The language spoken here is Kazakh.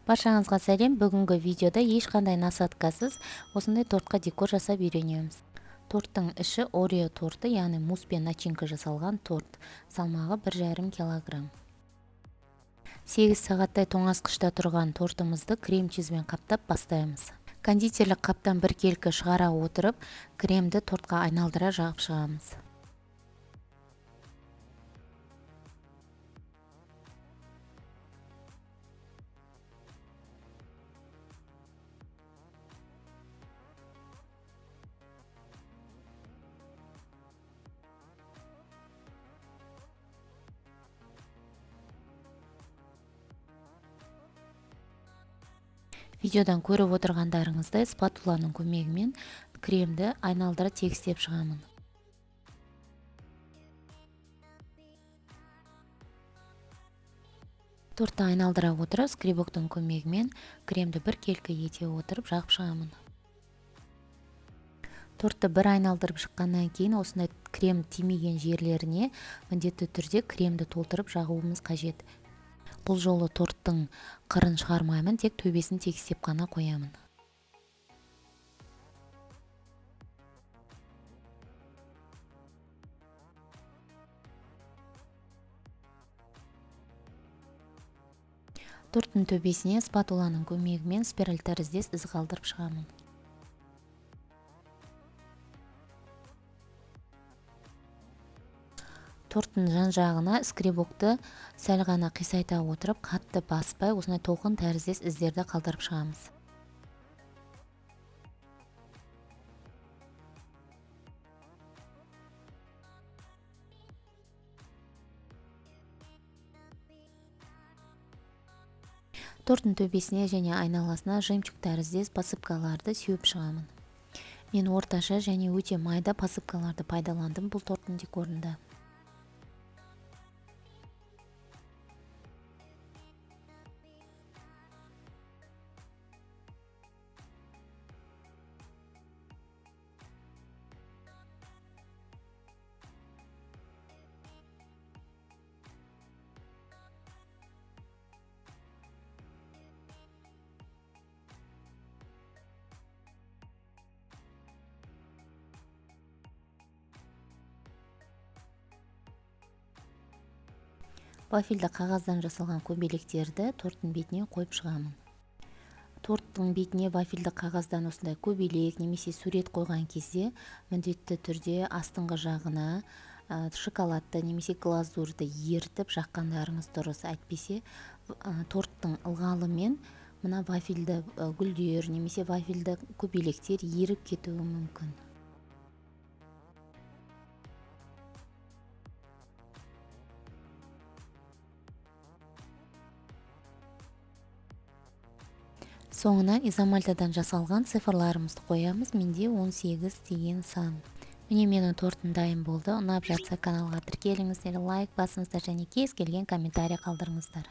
Баршаңызға сәлем. Бүгінгі видеода ешқандай насадкасыз осындай тортқа декор жасап үйренеміз. Торттың іші Орео торты, яғни мусс пен начинка жасалған торт. Салмағы 1,5 килограмм. 8 сағаттай тоңазытқышта тұрған тортымызды крем-чизбен қаптап бастаймыз. Кондитерлік қаптан бір келкі шығара отырып, кремді тортқа айналдыра жағып шығамыз. Видеодан көріп отырғандарыңыздай, спатуланың көмегімен кремді айналдыра тегістеп шығамын. Тортты айналдыра отырып, скребоктың көмегімен кремді бір келкі ете отырып жағып шығамын. Тортты бір айналдырып шыққаннан кейін осындай крем тимеген жерлеріне міндетті түрде кремді толтырып жағуымыз қажет. Бұл жолы торттың қырын шығармаймын, тек төбесін тегістеп қана қоямын. Торттың төбесіне спатуланың көмегімен спираль тәріздес із қалдырып шығамын. Торттың жан-жағына скребокты сәл ғана қисайта отырып, қатты баспай, осындай толқын тәріздес іздерді қалдырып шығамыз. Торттың төбесіне және айналасына жемчуг тәріздес посыпкаларды сеуіп шығамын. Мен орташа және өте майда посыпкаларды пайдаландым бұл торттың декорында. Вафельді қағаздан жасалған көбелектерді торттың бетіне қойып шығамын. Торттың бетіне вафельді қағаздан осындай көбелек немесе сурет қойған кезде міндетті түрде астыңғы жағына шоколадты немесе глазурды ерітіп жаққандарыңыз дұрыс. Әйтпесе торттың ылғалымен мына вафельді гүлдер немесе вафельді көбелектер еріп кетуі мүмкін. Соңынан изомальтадан жасалған цифрларымызды қоямыз. Менде 18 деген сан. Міне менің тортым дайын болды. Ұнап жатса каналға тіркеліңіздер, лайк басыңыздар және кез келген комментарий қалдырыңыздар.